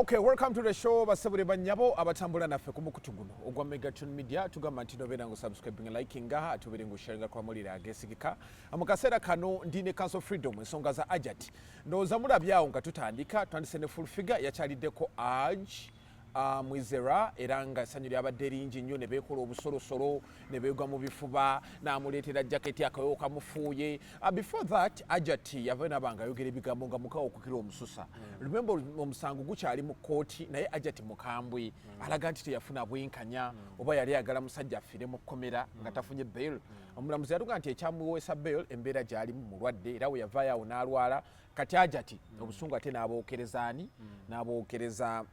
Okay, welcome to the show, basebule banyabo abatambula naffe ku mukutu guno ogwa Megatron Media. Tugamba nti nobeera nga subscribing, liking, ate obeere nga osharinga ku amawulire ageesigika. Mu kaseera kano ndi ne Council Freedom, ensonga za Hajat. Ndowooza mulabye awo nga tutandika, tutandise ne Full Figure yakyaliddeko Aj Mwizera, era nga essanyu lyabadde lingi nnyo ne beekola obusolosolo ne beegwa mu bifuba, n'amuleetera jaketi akawewo kamufuuye. Before that, Hajati yava naba nga ayogera ebigambo nga mukawo okukira omususa. Remember, omusango gukyali mu kkooti, naye Hajati mukambwe, alaga nti teyafuna bwenkanya, oba yali ayagala musajja afiire mu kkomera nga tafunye bail. Omulamuzi yatuga nti ekyamuweesa bail embeera gy'alimu mulwadde, era we yavaayo awo n'alwala. Kati Hajati obusungu ate n'abookereza ani? N'abookereza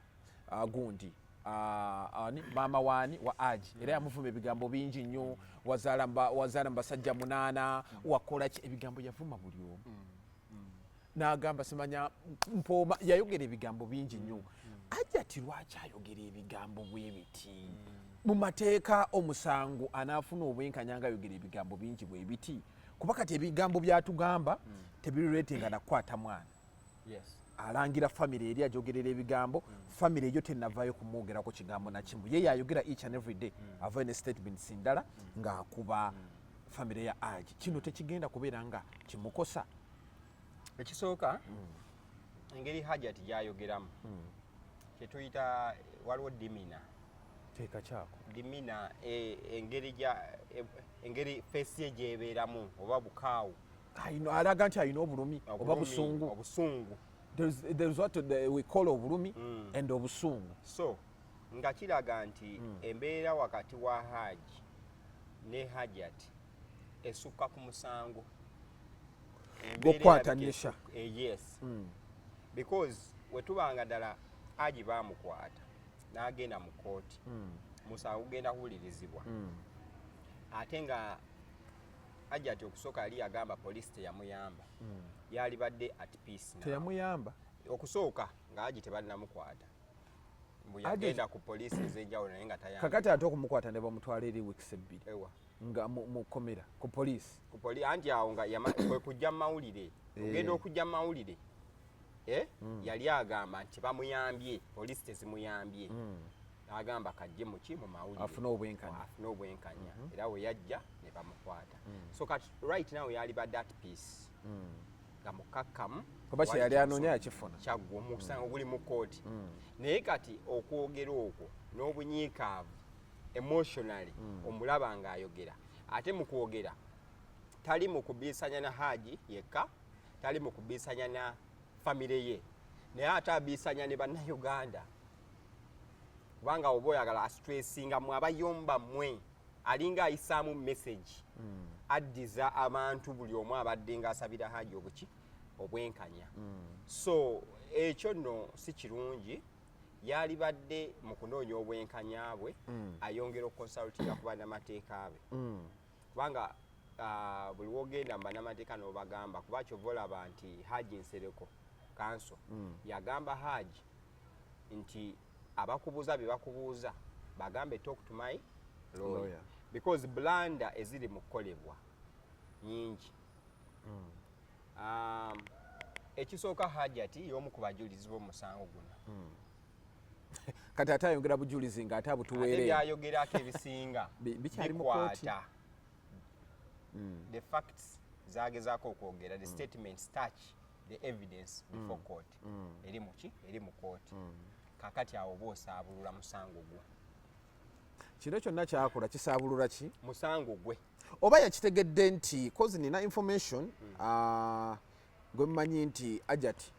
gundi ani, maama waani wa Aji, era yamuvuma ebigambo bingi nnyo, wazaala mu basajja munaana, wakola ki, ebigambo yavuma buli omu, n'agamba simanya mpooma, yayogera ebigambo bingi nnyo. Hajati lwaki ayogera ebigambo bwe biti? Mu mateeka omusango anaafuna obwenkanya nga ayogera ebigambo bingi bwe biti? Kuba kati ebigambo byatugamba tebirireetinga nakukwata mwana. Alangira famire eri ajogerera ebigambo, famire eyo tenavaayo kumwogerako kigambo nakimu. Ye yayogera each and every day, avayo ne statements ndala ng'akuba famire ya Aji. Kino tekigenda kubeera nga kimukosa? Ekisooka, engeri Hajati gyayogeramu, kyetuyita waliwo demeanor. Teeka kyako. Demeanor, engeri engeri face ye gyebeeramu oba bukaawu. Alaga nti alina obulumi oba busungu. Obusungu. There's what we call obulumi and obusungu. So nga kiraga nti embeera wakati wa Haji ne Hajat esukka ku musango. Embeera Gwokukwata erabika Nisha. Yes, because wetubanga ddala Haji baamukwata n'agenda mu kooti, musango gugenda kuwulirizibwa, ate nga Hajati okusooka yali yagamba poliisi teyamuyamba, yalibadde at peace now. Teyamuyamba? Okusooka nga Haji tebalinamukwata, mbu yagenda ku poliisi ez'enjawulo naye nga tayamba. Kakati ate okumukwata ne bamutwala eri weeks 2 Ewa? Nga mu kkomera ku poliisi. Ku anti awo nga kwe kujja mu mawulire. Ogenda okujja mu mawulire, eh? Yali agamba nti bamuyambye, poliisi tezimuyambye, agamba kajje muki mu mawulire. Afune obwenkanya. Afune obwenkanya, era we yajja ne bamukwata. So kati right now yalibadde at peace nga mukakkamu. Kuba kye yali anoonya yakifuna. Kyaggwa, omusango guli mu kooti. Naye kati okwogera okwo n'obunyiikaavu, emotionally omulaba ng'ayogera, ate mu kwogera tali mu kubiisanya na Haji yekka, tali mu kubiisanya na famire ye, naye ate abiisanya ne Bannayuganda, kubanga oba oyagala astressinga mwe abayomba mmwe, alinga ayisaamu message, addiza abantu buli omu abadde ng'asabira Haji obuki obwenkanya. So ekyo nno si kirungi. Yalibadde mu kunoonya obwenkanya bwe ayongera okuconsultinga ku bannamateeka be, kubanga buli wogenda mu bannamateeka n'obagamba, kuba kyova olaba nti Haji Nsereko counsel yagamba Haji nti abakubuuza bye bakubuuza bagambe, "Talk to my lawyer." Lawyer. Because blunder eziri mu kukolebwa nyingi. Ekisooka, Hajati y'omu ku bajulizi b'omusango guno. Kati ate ayongera bujulizi ng'ate Ate abutuweere. Byayogerako ebisinga Bikyali mu kooti. bikwata the facts zagezaako okwogera, the statements touch the evidence before court, eri muki, eri mu kooti. Kakati awo oba osaabulula musango gwo. Kino kyonna kyakola kisaabulula ki? Musango gwe. Oba yakitegedde nti cause nina information, gwe mmanyi nti Hajati,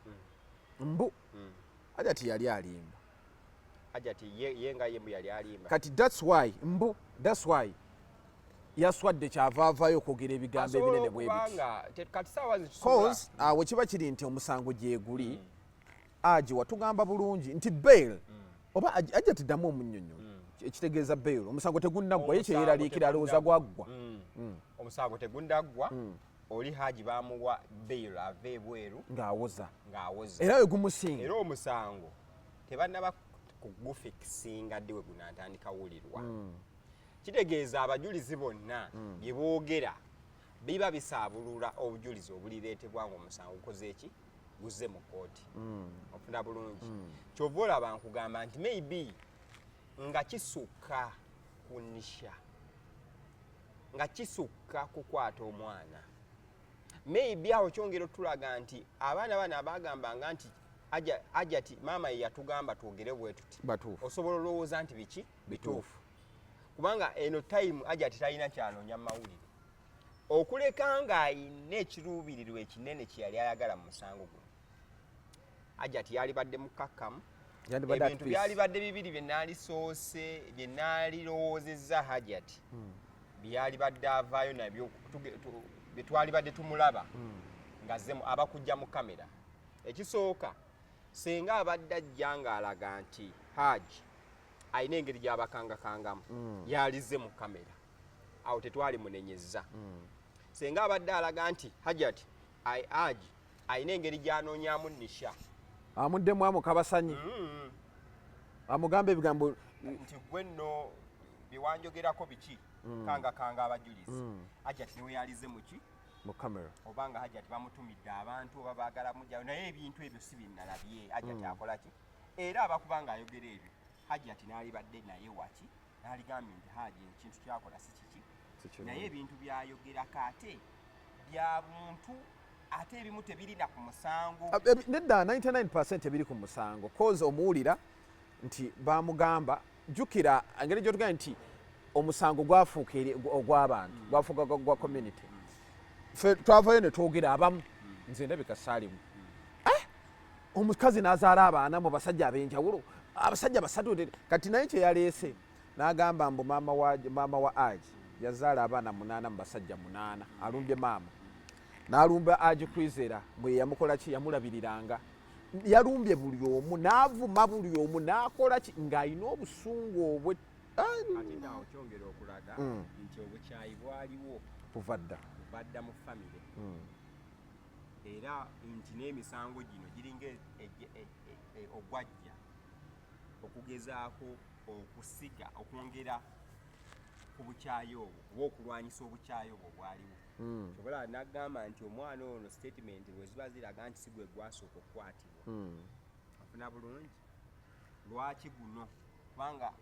mbu Hajati yali alimba. Hajati ye nga ye mbu yali alimba. Kati thats why, mbu thats why yaswadde, kyava avaayo okwogera ebigambo ebinene bwe biti. Kubanga kati saawa zitusobola Cause we kiba kiri nti omusango gyeguli, Aji watugamba bulungi nti bail oba ajja tiddamu omunnyonnyola ekitegeeza bail, omusango tegunnaggwa, ye kyeyeraliikira alowooza gwaggwa. Omusango tegunnaggwa. Oli Haji bamuwa bail ava ebweru ng'awoza ng'awoza. Era we gumusinga. Era omusango tebannaba kugufixinga ddi we gunaatandika wulirwa. Kitegeeza abajulizi bonna bye boogera biba bisaabulula obujulizi obulireetebwa nga omusango gukoze eki? Guzze mu kooti. Ofuna bulungi? Kyova olaba nkugamba nti maybe nga kisukka ku Nisha, nga kisukka kukwata omwana. Maybe awo kyongera otulaga nti abaana bano abagambanga nti Hajati maama ye yatugamba twogere bwe tuti, Batuufu. osobola olowooza nti biki bituufu, kubanga eno time Hajati talina kyanoonya mu mawulire, okuleka ng'ayina ekiruubirirwa ekinene kye yali ayagala mu musango guno. Hajati yalibadde mukkakkamu. Yandibadde at Ebintu peace. byalibadde bibiri bye naalisoose, bye naalirowoozezza Hajati byalibadde avaayo nabyo, bye twalibadde tumulaba ng'azze abakujja mu kamera. Ekisooka, singa abadde ajja ng'alaga nti Haji alina engeri gy'abakangakangamu, yalizze mu kamera, awo tetwali munenyezza. Singa abadde alaga nti Hajati, Haji alina engeri gy'anoonyaamu Nisha, Amuddemu amukabasanyi, amugamba ebigambo nti gwe nno byewanjogerako biki, kangakanga abajulizi, Hajati niwe yalize muki? Mu kamera. Obanga Hajati bamutumidde abantu oba baagala mujjayo, naye ebintu ebyo si binalabye. Hajati akola ki? Era abakuba nga ayogera ebyo, Hajati n'alibadde naye waki n'aligambye nti Haji ekintu kyakola si kiki. Si kirungi. Naye ebintu byayogerako ate bya buntu, ate ebimu tebirina ku musango. Ah, nedda, 99 ebiri ku musango, cause omuwulira nti bamugamba, jjukira engeri gyotugambye nti omusango gwafuuka ogw'abantu, gwafuuka gwa community. Ffe twavayo ne twogera abamu, nze ndabika saalimu. Eh, omukazi n'azaala abaana mu basajja ab'enjawulo, abasajja basatu. Kati naye kyeyaleese n'agamba mbu maama wa Aji yazaala abaana munaana mu basajja munaana. Alumbye maama, n'alumba Aji Kwizera bwe yamukola ki, yamulabiriranga. Yalumbye buli omu, n'avuma buli omu, n'akola ki ng'alina obusungu obwe. Ate naawo kyongera okulaga nti obukyayi bwaliwo kuva dda. Kuva dda mu famire, era nti n'emisango gino giringa ogwajja okugezaako okusiga, okwongera ku bukyayi obwo oba okulwanyisa obukyayi obwo obwaliwo. Kyobola nagamba nti omwana ono statement bwe ziba ziraga nti si gwe gwasooka okukwatibwa, ofuna bulungi lwaki guno? Kubanga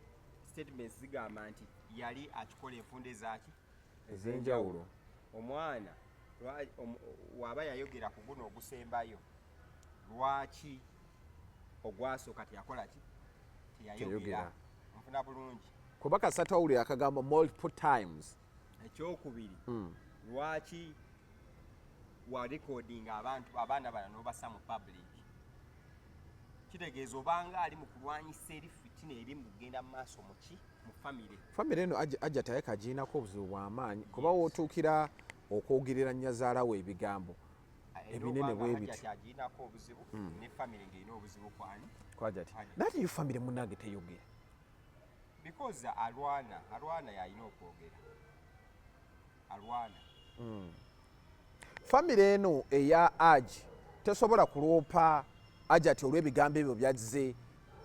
statements zigamba nti yali akikola enfunda ezaki? Ez'enjawulo. Omwana waba yayogera ku guno ogusembayo, lwaki ogwasooka teyakola ki? Teyayogera. Teyayogera. Nfuna bulungi? Kuba kasatu awulira akagambo multiple times. Ekyokubiri, lwaki wa recording abantu, abaana bano n'obassa mu public? Kitegeeza obanga ali mu kulwanyisa eri fitina eri mu kugenda mu maaso muki mu famire. Famire eno ajja taye kagiinako obuzibu bw'amaanyi, kuba wootuukira okwogerera nnyazaala we ebigambo ebinene bwe bityo. Agiinako obuzibu ne famire ng'erina obuzibu kwani? Kwajati. Hajati. Naye ate yo famire munange teyogera. Because alwana yalina okwogera, alwana. Famire eno eya Aji tesobola kuloopa Ajati olw'ebigambo ebyo byazze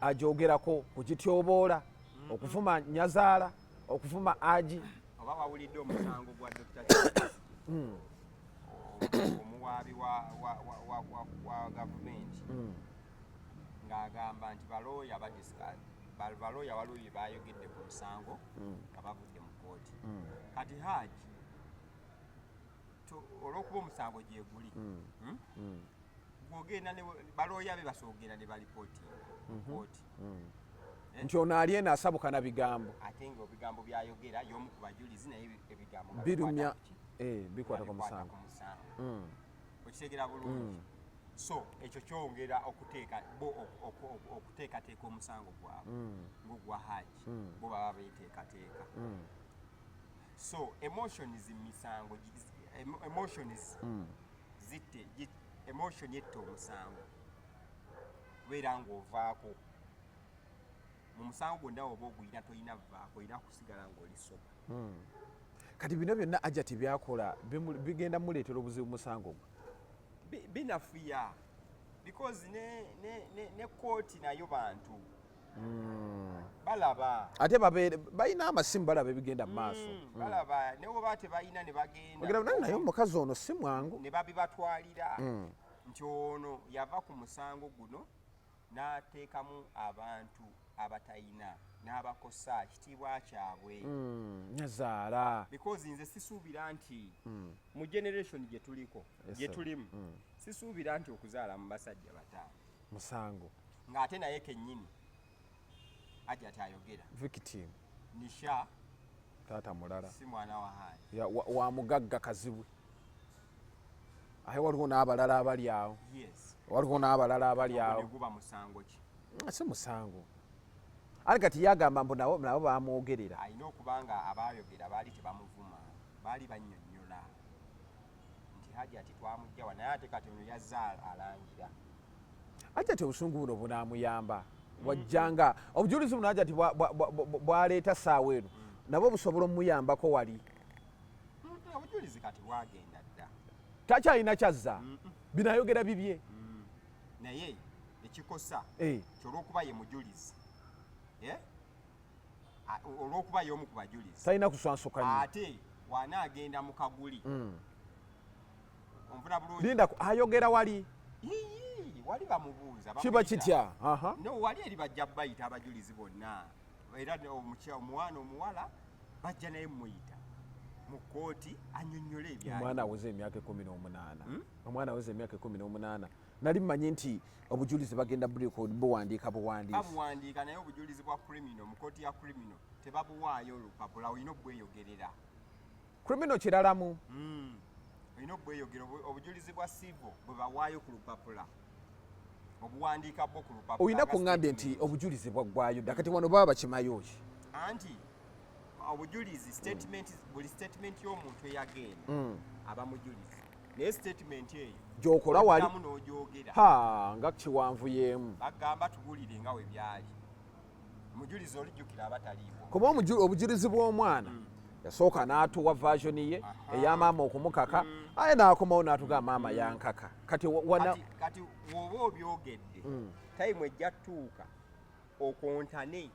agyogerako, kugityoboola, okuvuma nyazaala, okuvuma Aji. Oba wawulidde omusango gwa Dr. Kizza, omuwaabi wa gavumenti, ng'agamba nti balooya balooya waliwo bye bayogedde ku musango nga bavudde mu kooti. Kati Haji olw'okuba omusango gyeguli, gwogenda ne balooya be basoogera ne balipootinga mu kooti. Nti ono ali eno asabuka na bigambo. Ate nga ebigambo byayogera y'omu ku bajulizi, naye ebigambo nga birumya bikwata ku ki? Bikwata ku Nga bikwata musango. ku musango. Okitegeera bulungi? So ekyo kyongera okuteeka bo okuteekateeka omusango gwabwe ng'ogwa Haji, bo baba beteekateeka. So emotions mu misango emotions zitte emotion etta omusango, kubeera ng'ovaako mu musango gwonna oba ogulina, tolina vaako, olina kusigala ng'oli sober. Kati bino byonna Ajati byakola bigenda muleetera obuzibu musango gwe. Binafuya because ne kooti nayo bantu balaba. Ate babeere balina amasimu, balaba ebigenda mu maaso. Balaba ne woba tebalina ne bagenda. Ogera naye omukazi ono si mwangu. Ne babibatwalira. Nti ono yava ku musango guno n'ateekamu abantu abatayina n'abakosa kitiibwa kyabwe. Nyazaala. Because nze sisuubira nti mu generation gye tuliko, gye sir. tulimu, sisuubira nti okuzaala mu basajja bataano musango. Ng'ate naye kennyini ajja tayogera. Victim. Nisha. Taata mulala. Si mwana wa hayi. Wa mugagga kazibwe, aye waliwo n'abalala abali awo. Waliwo n'abalala abali awo. Ne guba musango ki? Si musango, ate kati yagamba mbu nabo bamwogerera. Alina okuba nga abaayogera baali tebamuvuma, baali bannyonnyola nti Hajati twamugjawa, naye ate kati ono yazze alangira. Hajati obusungu buno bunaamuyamba wajjanga obujulizi buno Hajati bwaleeta saawa eno nabo busobola omuyambako wali? Obujulizi kati bwagenda dda. Takyalina kyazza, binayogera bibye. Naye ekikosa kyolwokuba ye mujulizi, eh? Olwokuba y'omu ku bajulizi, talina kuswansuka nnyo. Ate wanaagenda mu kaguli, onfuna bulungi? Linda, ayogera wali. Ii, wali bamubuuza. Kiba bamuyita. kitya? Aha. No, wali eri bajja bayita abajulizi bonna, era omwana omuwala bajja naye muyita mu kkooti annyonnyole ebyali. Omwana aweze emyaka 18. Omwana aweze emyaka 18, nali mmanyi nti obujulizi bagenda buwandiika buwandiisi. Babuwandiika, naye obujulizi bwa criminal, mu kkooti ya criminal tebabuwaayo olupapula, olina obweyogerera. Criminal kiralamu. Olina obweyogera. Obujulizi bwa civil bwe bawaayo ku lupapula, obuwandiika bwo ku lupapula Olina nga kuŋŋambye nti statement. Obujulizi bwaggwayo dda, kati wano baba bakimayo ki? Anti obujulizi, statement, buli statement y'omuntu eyagenda aba mujulizi, naye statement eyo Gy'okola wali oddamu n'ogyogera. Ha, nga kiwanvuyeemu. Bagamba tubuulire nga we byali, mujulizi olijjukira aba taliiwo. Kuba obujulizi bw'omwana yasooka n'atuwa version ye eya maama okumukaka, aye n'akomawo n'atugamba maama yankaka. Kati wana Kati bw'oba obyogedde, time ejja tuuka okontane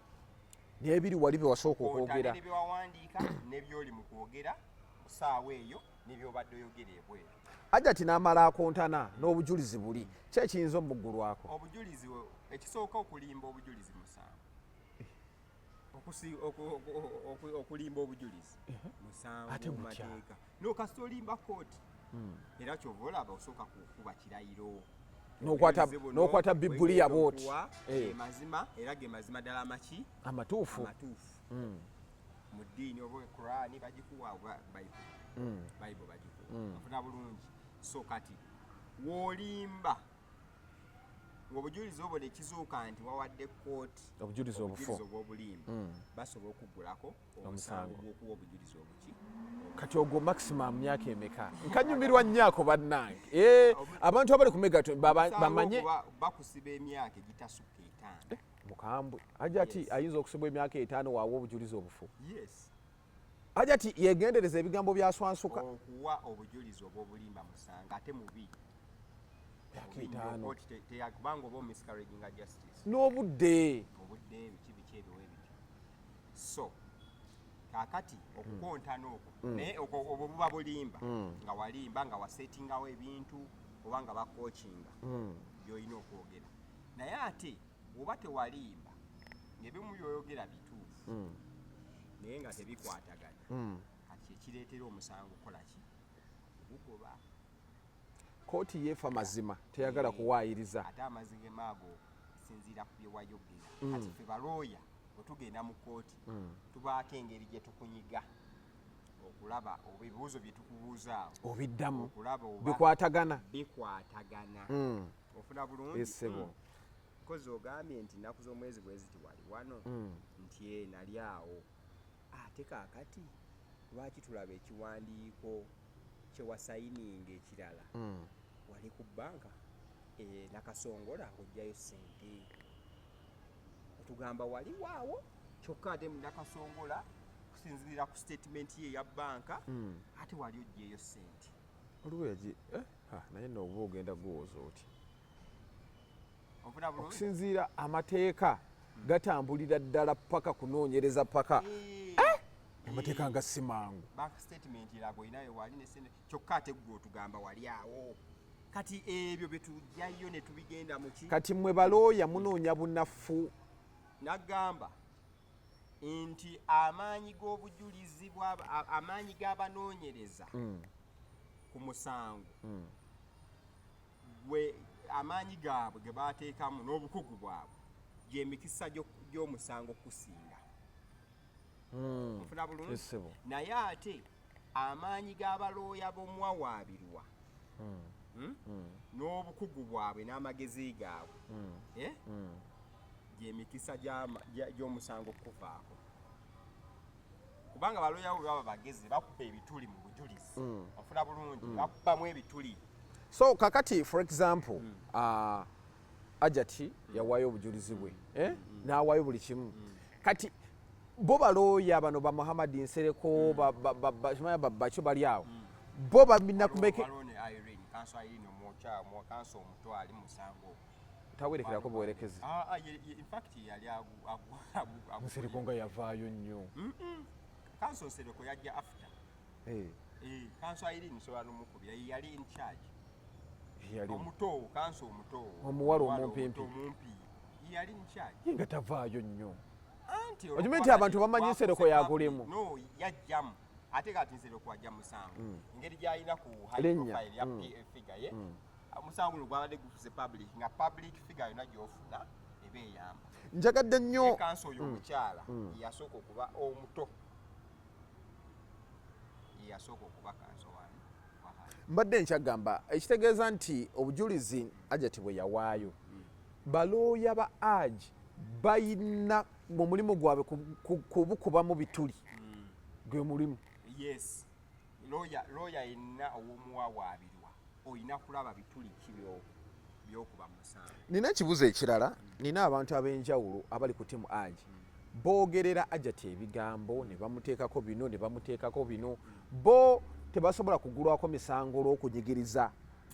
N'ebiri wali bye wasooka okontane okwogera. Ne byewawandiika n'ebyoli mu kwogera ku ssaawa eyo ne byobadde oyogera ebweru. Ajati n'amala akontana n'obujulizi buli, ki ekiyinza omuggulwako? Obujulizi ekisooka, okulimba obujulizi musango. Okulimba obujulizi musango Ate mu gutya? mateeka. No, kasita olimba kooti, era kyova olaba osooka kukuba kirayiro. Obujulizi buno N'okwata Bibuliya bwegenda bw'oti. okuwa ge mazima, era ge mazima ddala amaki? Amatuufu. Amatuufu. Mu ddiini oba Kurani bagikuwa oba Bayibuli, Bayibuli bagikuwa, ofuna bulungi. So kati w'olimba ng'obujulizi obwo nekizuuka nti wawadde kooti Obujulizi obufu. obujulizi obw'obulimba, basobola okuggulako omusango Omusango. gw'okuwa obujulizi obuki? Kati ogwo maximum myaka emeka? Nkanyumirwa nnyo bannange. Eh, abantu abali ku Megaton Omusango bamanye ogwo bakusiba emyaka egitasukka 5. Mukambwe Hajati. Ayinza okusibwa emyaka 5 waawa obujulizi obufu? Yes. Hajati yegendereza ebigambo byaswansuka. Okuwa obujulizi obw'obulimba musango, ate mubi. Myaka Mubi nnyo. 5. Kooti kubanga oba omiscarriaginga justice. N'obudde. Obudde, biki biki ebyo ebityo. So kaakati okukontana okwo, naye obwo buba bulimba, nga walimba nga wasetingawo ebintu oba nga bakokinga byolina okwogera. Naye ate bw'oba tewalimba, ng'ebimu byoyogera bituufu naye nga tebikwatagana, kati kyekireetera omusango kukola ki? Ogugoba. Kooti yeefa mazima, teyagala kuwaayiriza. Ate amazima ago sinziira ku bye wayogera. Kati ffe balooya bwe tugenda mu kooti, tubaako engeri gye tukunyiga okulaba oba ebibuuzo bye tukubuuza awo obiddamu okulaba oba bikwatagana. Bikwatagana, ofuna bulungi? Essebo. Kozi ogambye nti nnaku z'omwezi bwe ziti wali wano, nti e nali awo, ate kaakati lwaki tulaba ekiwandiiko kye wasayininga ekirala, wali ku bbanka e, Nakasongola ng'oggyayo ssente, otugamba wali waawo, kyokka ate mu Nakasongola kusinziira ku statement ye eya bbanka ate wali oggyeyo ssente. Waliwo yagi eh, ah, naye nno oba ogenda guwoza oti? Ofuna bulungi? Okusinziira amateeka gatambulira ddala paka kunoonyereza paka amateeka nga si mangu. Bank statement eraga olinayo wali ne sente, kyokka ate gwe otugamba wali awo. Kati ebyo byetujjayo ne tubigenda muki. Kati mwe balooya munoonya bunafu. Nagamba nti amaanyi g'obujulizi amaanyi g'abanoonyereza ku musango gwe amaanyi gaabwe ge bateekamu n'obukugu bwabwe gy'emikisa gy'omusango okusinga. Nfuna bulungi? Ssebo. Naye ate amaanyi g'abalooya b'omuwawaabirwa n'obukugu bwabwe n'amagezi gaabwe, eh? Gy'emikisa gy'omusango okukuvaako, kubanga balooya bo baba bagezi, bakuba ebituli mu bujulizi. Ofuna bulungi? Bakubamu ebituli. So kakati, for example, Ajati yawaayo obujulizi bwe, eh? N'awaayo buli kimu. Kati bo balooya bano ba Muhammad Nsereko, kimanya babakyo bali awo, bo babina kumeke. Waliwo ne Irene, Counsel Irene omwokya, counsel omuto ali mu musango ogwo. Tawerekerako buwerekezi. Ah, ah, in fact yali Nsereko nga yavaayo nnyo. Counsel Nsereko yajja after. Eh, Eh, Counsel Irene nsobola n'omukubira, ye yali in charge. Yali Omuto, counsel omuto. Omuwala omumpimpi. Omuto omumpi. Ye yali in charge. Ye nga tavaayo nnyo. Anti Okimanyi nti abantu bamanyi Nsereko yagulimu. No, yajjamu. Ate kati Nsereko ajja musango. Engeri gy'alina ku high Linnya. profile ya figure ye. Omusango guno gwabadde gufuze public, nga public figure yonna gy'ofuna eba eyamba. Njagadde nnyo. Counsel oyo omukyala ye yasooka okuba omuto. Ye yasooka okuba counsel wani wa Haji. Mbadde nkyagamba, ekitegeeza nti obujulizi Ajati bwe yawaayo, balooya ba Haji bayina mu mulimu gwabwe kubukubamu bituli, gwe mulimu. Yes, lawyer yenna ow'omuwawaabirwa olina kulaba bituli ki byokuba musango. Nina ekibuzo ekirala. Nina abantu ab'enjawulo abali ku team Haji, boogerera Ajati ebigambo ne bamuteekako bino ne bamuteekako bino. Bo tebasobola kugulwako misango olw'okunyigiriza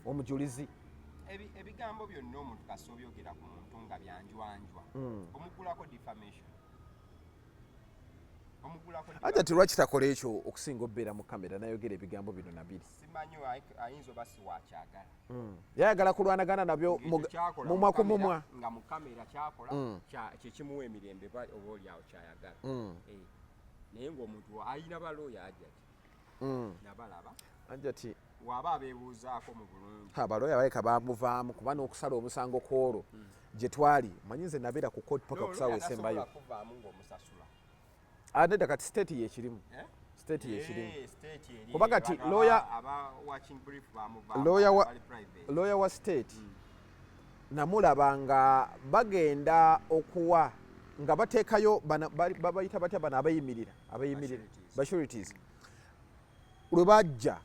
omujulizi? Ebigambo byonna omuntu kasita obyogera ku muntu nga byanjwanjwa, omugulako defamation, omugulako. Ajati lwaki takola ekyo okusinga obeera mu kamera nayogera ebigambo bino nabiri? Simanyi, ayinza oba si wakyagala. Yayagala kulwanagana nabyo Ng'ekyo kyakola mumwa mu ku kamera, mumwa. Nga mu kamera kyakola kyekimuwa emirembe, oba oliawo kyayagala. Eh, naye ng'omuntu ayina balooya, Ajati nabalaba. Ajati waaba abeebuuzaako mu bulungi. Abalooya baleka bamuvaamu, kuba n'okusala omusango kwolwo gye twali, manyi nze nabeera ku kooti paka kusaawa esembayo. Kuvaamu ng'omusasula. Nedda, kati state yekirimu. Eh? State yekirimu. Eh, state eri Kuba kati aba watching brief bamuvaamu, abali private. Lawyer wa state namulaba nga bagenda okuwa nga bateekayo babayita batya bano abeyimirira? Sureties. Ba sureties. Lwe bajja,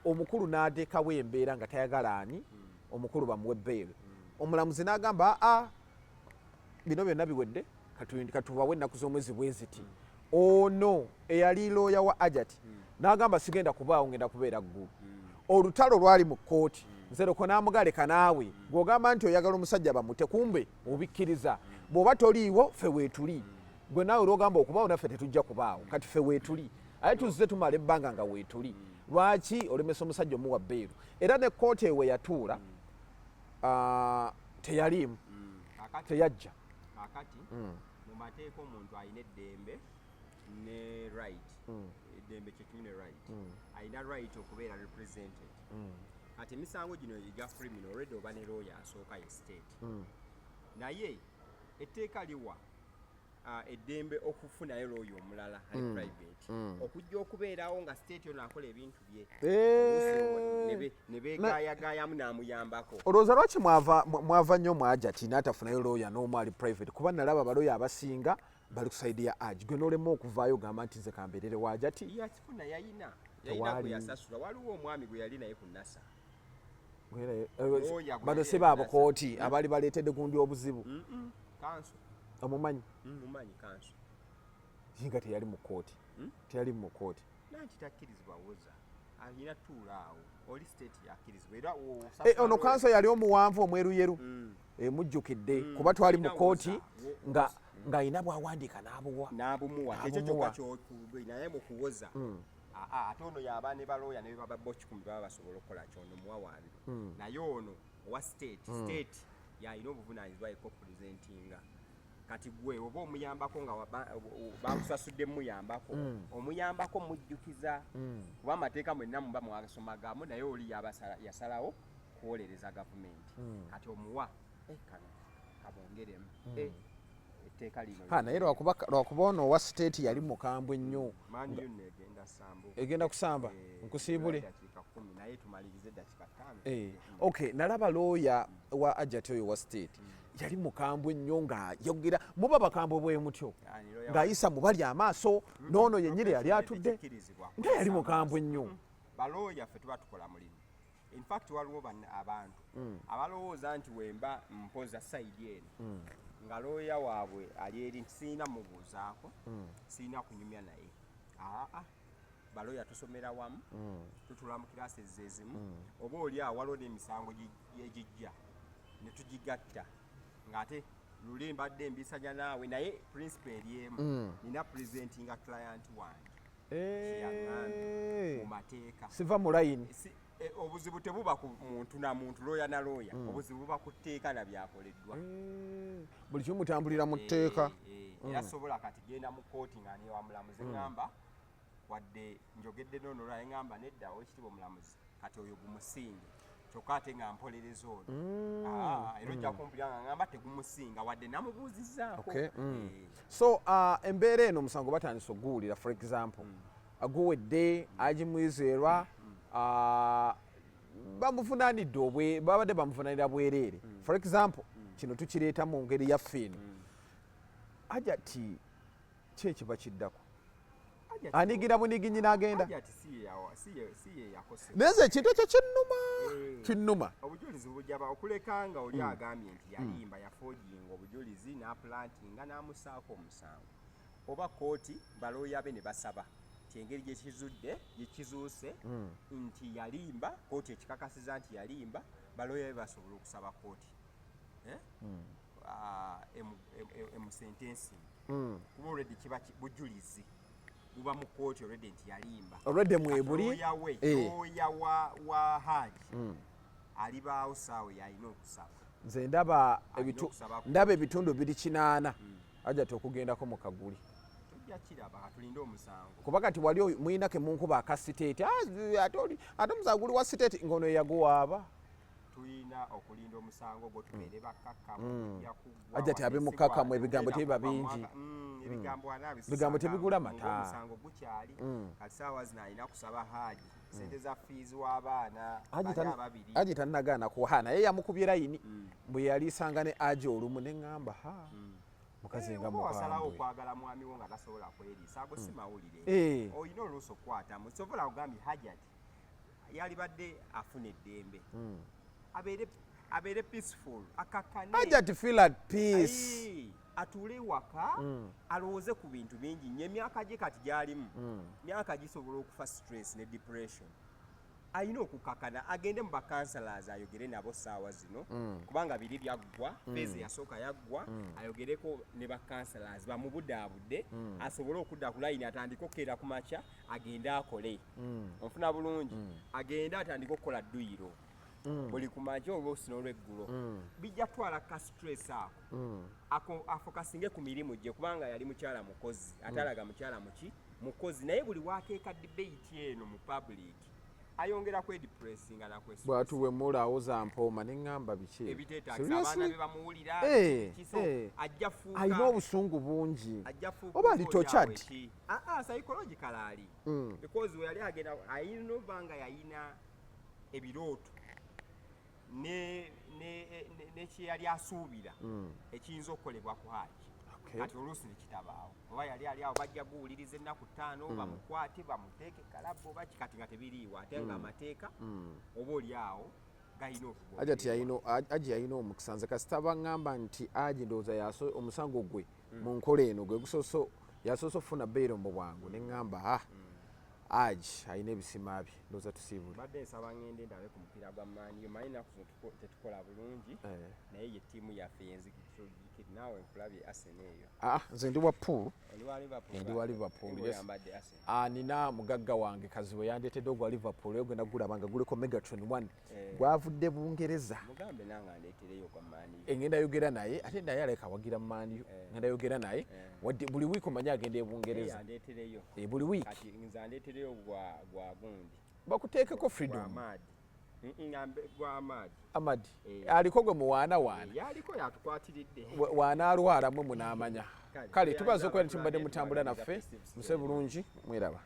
omukulu n'ateekawo embeera nga tayagala ani omukulu bamuwe bail. Omulamuzi n'agamba, aa, bino byonna biwedde, katubawe ennaku z'omwezi bwe ziti. Ono eyali looya wa Ajati n'agamba, sigenda kubaawo, ngenda kubeera ggulu. Olutalo lwali mu kkooti. Nsereko n'amugaleka, naawe gw'ogamba nti oyagala omusajja bamute, kumbe obikkiriza. Bw'oba toliiwo, ffe weetuli. Gwe naawe lwogamba okubaawo, naffe tetujja kubaawo. Kati ffe weetuli, aye tuzze tumala ebbanga nga weetuli. Lwaki olemesa omusajja omuwa bail? Era ne kkooti ewe yatuula, teyaliimu. Kakati Teyajja. Kakati mu mateeka omuntu alina eddembe ne right. Eddembe kyekimu ne right. Alina right okubeera represented. Kati emisango gino egya criminal, already oba ne lawyer asooka ye state, naye etteeka liwa eddembe okufunayo lawyer omulala ali private okujja okubeerawo nga state ono akola ebintu bye. Ne beegayagayamu n'amuyambako. Olowooza lwaki mwava nnyo mu Ajati n'atafunayo lawyer n'omu ali private? Kuba nalaba balooya abasinga bali ku side ya Haji, gwe n'olema okuvaayo ogamba nti nze kambeerere wa Ajati. Yakifuna, yayina Tewaali. Gwe yasasula, waliwo omwami gwe yali naye ku Nasa. Lawyer gwe Bano yali si baabo Nasa. kooti abaali baleetedde gundi obuzibu? Counsel. Omumanyi? Mumanyi counsel. Nga teyali mu kooti. Teyali mu kooti. Nanti takkirizibwa woza, alina tuula awo oli state yakkirizibwa era Eh, ono counsel yali omuwanvu omweruyeru. Mujjukidde kuba twali mu kooti nga ng'alina bw'awandiika n'abuwa. N'abumuwa, kyekyo N'abumuwa. kyokka kyokubi, naye mu kuwoza. Aa, ate ono yaba ne balooya ne baba bo 100 baba basobola okukola kyono muwawaabirwa. Naye ono owa state yalina obuvunaanyizibwa yekka okupresentinga. Kati gwe oba omuyambako nga bakusasudde muyambako, omuyambako mujjukiza, kuba amateeka mwenna muba mwagasomagamu, naye oli yasalawo kuwolereza gavumenti. Kati omuwa kano kabongeremu etteeka lino. Ha, naye lwakuba ono owa state yali mukambwe nnyo. Man U nno egenda sambu. Egenda kusamba. Nkusiibule. Dakiika 10, naye tumalirize dakiika 5. Okay, nalaba looya wa Hajati oyo wa state yali mukambwe nnyo ng'ayogera. Muba bakambwe bwe mutyo? Yani lawyer Ng'ayisa mu bali amaaso n'ono yennyini yali atudde. Tekkirizibwa. Nga yali mukambwe nnyo. Balooya ffe tuba tukola mulimu. In fact waliwo abantu abalowooza nti wemba mpoza side eno nga looya waabwe ali eri nti sirina mubuuzaako, sirina kunyumya naye. Aa, balooya tusomera wamu, tutula mu classes ezimu, oba oli awo waliwo n'emisango egijja ne tugigatta ng'ate luli mbadde mbisanya naawe, naye principle eri emu, nina presentinga client wange kyeyaŋŋambye mu mateeka. Siva mu layini. Obuzibu tebuba ku muntu na muntu, looya na looya, obuzibu buba ku tteeka na byakoleddwa. Buli kimu mutambulira mu tteeka. Era sobola kati genda mu kooti nga newa mulamuzi ŋŋamba wadde njogedde noono lwaye ŋŋamba nedda, owekitiibwa omulamuzi, kati oyo gumusinge, kyokka ate nga mpolereza ono. Ah, era ojja kumpulira nga ŋŋamba tegumusinga wadde namubuuzizzaako. So embeera eno, omusango batandise okuguwulira, for example guwedde, Haji Mwizerwa bamuvunaanidde obwe babadde bamuvunaanira bwereere. For example kino tukireeta mu ngeri yaffe eno, Hajati ki ekiba kiddako? Anigira buniginyi n'agenda. Hajati si ye yakosebwa. Naye nze ekintu ekyo kinnuma. Kinnuma. Obujulizi bujaba okuleka nga oli agambye nti yalimba, yaforginga obujulizi n'aplantinga n'amusaako omusango, oba kooti balooya be ne basaba nti engeri gyekizudde gyekizuuse nti yalimba, kooti ekikakasiza nti yalimba, balooya be basobola okusaba kooti, eh? Ah, emusentensinga kuba already kiba bujulizi buba mu kooti already nti yalimba. Already mwebuli. Looya we, looya wa Haji alibaawo saawe yalina okusaba. Nze ndaba Alina okusaba ndaba ebitundu biri 80 Hajati okugendako mu kaguli. Tojja kiraba, katulinde omusango. Kuba kati wali muyina ke munkuba aka state. Ah, ate ate omusango guli wa state ng'ono yaguwaaba. Tulina okulinda omusango gwo tubeere bakkakkamu, gujja kuggwa. Hajati abe wadde si mukkakkamu, ebigambo tugenda tebiba kuva bingi. mwaka, ebigambo anaabisisa Ebigambo tebigula mata. Ng'omusango gukyali. Kati saawa zino alina kusaba Haji sente za fees w'abaana Haji bali ababiri. Haji tannagaana kuha, naye yamukubye layini bwe yalisanga ne Haji olumu ne ŋŋamba, ha, mukazi nga Oba wasalawo mukambwe. okwagala mwami wo nga tasobola kweriisa, ago si mawulire. Olina oluusi okukwatamu sobola kugambye Hajati yalibadde afuna eddembe, abeere peaceful, akakkane. Hajati feel at peace. Ayi, atuule ewaka alowooze ku bintu bingi nnyo. Emyaka gye kati gyalimu myaka gisobola okufa stress ne depression. Alina okukakana agende mu bacounsellors ayogere nabo saawa zino, kubanga biri byaggwa, phase yasooka yaggwa. Ayogereko ne bacounsellors bamubudaabudde asobole okudda ku layini, atandike okukeera ku makya agende akole. Onfuna bulungi? Agende atandike okukola dduyiro buli ku makya olwosi n'olweggulo, bijja kutwala ka stress ako, afocusinge ku mirimu gye, kubanga yali mukyala mukozi, atalaga mukyala muki mukozi. Naye buli wateeka debate eno mu public ayongera kwedepressinga nakwe Bwatuwemula awoza mpooma ne ŋŋamba biki ebyo? Ebiteetagisa abaana Seriously? be bamuwulira kiso ajja fuuka Alina obusungu bungi. Ajja fuuka Oba ali oba oli awo tortured? Ah, psychological ali, because we yali agenda ayina oba nga yayina ebirooto nekyeyali asuubira ekiyinza okukolebwa ku Haji. Kati oluusi nekitabaawo, oba yali ali awo bajja guwuliriza ennaku 5 bamukwate bamuteeke kalabba oba kikati nga tebiriiwo, ate nga amateeka oba oli awo galina Hajati Haji yalina omukisa. Nze kasita baŋŋamba nti Haji ndowooza omusango gwe mu nkola eno gwe gusoose, yasoose okufuna bail mu bwangu, ne ŋŋamba, ah, Haji alina ebisima bye. Ndowooza tusiibule. Mbadde nsaba ngende ndabe ku mupiira gwa Man U. Manyi ennaku zino tetukola bulungi, naye ye ttiimu yaffe yenzigi. Naawe nkulabye Arsenal eyo. Ah, nze ndi wa Pool. Oli wa Liverpool? Ndi wa Liverpool, yes. Oyambadde Arsenal. Ah, nina mugagga wange Kaziwe yandeetedde ogwa Liverpool, eyo gwe nagulaba nga guliko Megatron 1. Eh. Gwavudde Bungereza. Mugambe nange andeetereyo gwa Man U. Engenda yogera naye, ate naye aleka awagira Man U. Ngenda yogera naye wadde buli wiiki omanyi agenda e Bungereza. Andeetereyo. Eh, buli wiiki. Kati nze andeetereyo gwa gundi. Bakuteekeko Gwa Freedom. Amad. Ngambe gwa Amad. Amadi Eh. aliko gwe muwaana waana. Yaliko yatukwatiridde. Waanaalwala mwe munaamanya. Kale, Kale tubaze okubeera nti tubaze mubadde mutambula tubaze naffe. festive season. Muse bulungi, mweraba.